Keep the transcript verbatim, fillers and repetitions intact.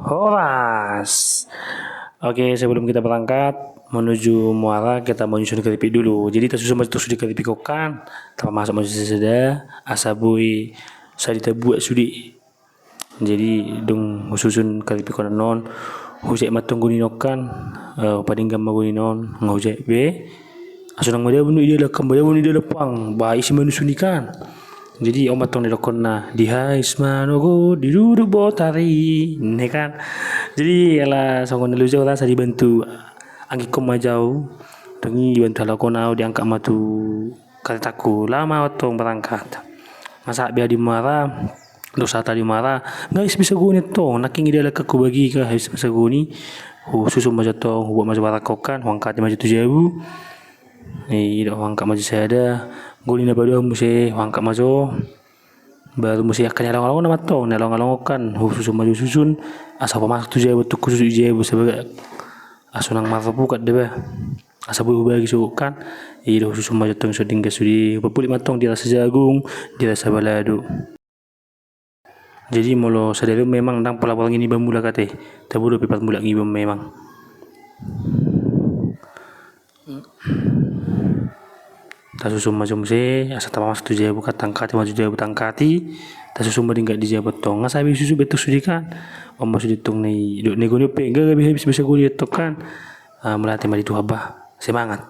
Horas. Oke, sebelum kita berangkat menuju muara, kita mau nyusun keripik dulu. Jadi tasusun ma tong sude keripik on kan, tapamasuk ma sada-sada asa boi sai tabuat sude. Jadi dung hususun keripik on annon, hujait ma tong goni on kan. Eh, padenggan ma goni on, nga hujait be. Aso nang madabu ni dalan kan, madabu ni dalan pang, ba ise manusun i kan. Jadi on ma tong didokkonna, dihais manogot, diduduk botari, ne kan. Jadi ala songon na loja au rasa dibantu anggingkon ma jo au, dung i dibantu halak on au, diangkat ma tu karetangku, laho ma tong berangkat. Nga sahat be au di muara, dung sahat au di muara, nga habis be sagoni tong, nangkin i dalan kan hubagi, nga habis be sagoni. Hususun ma jo tong, hubuat ma jo barangkon kan, huangkati ma jo tu jabu. I do, huangkat ma jo sada, goni na paduahon muse huangkat ma jo. Baru muse angka ni alongalong on ma tong, ni alongalong on kan hususun ma jo, hususun asa hupamasuk tu jabu, tu hususun i jabu sabaga aso nang marropukat deba, asa boi hubagi sogot kan. I do, hususun ma jo tong so denggan sude, hupapulik ma tong di rasa jagung, di rasa balado. Jadi molo sadari on memang ndang pola borngin iba mulak ate, tabo dope parmulak niba on memang. Tasusun ma jo muse asa tapamasuk tu jabu kan, taangkati ma jo jabu, taangkati, tasusun ma denggan di jabu tong, nga sahat be hususun be tong sude kan. On ma sude tong na i do, na i goni on pe, nga gabe habis be sagoni tong kan. Ah, mauliate ma di Tuhan bah, semangat.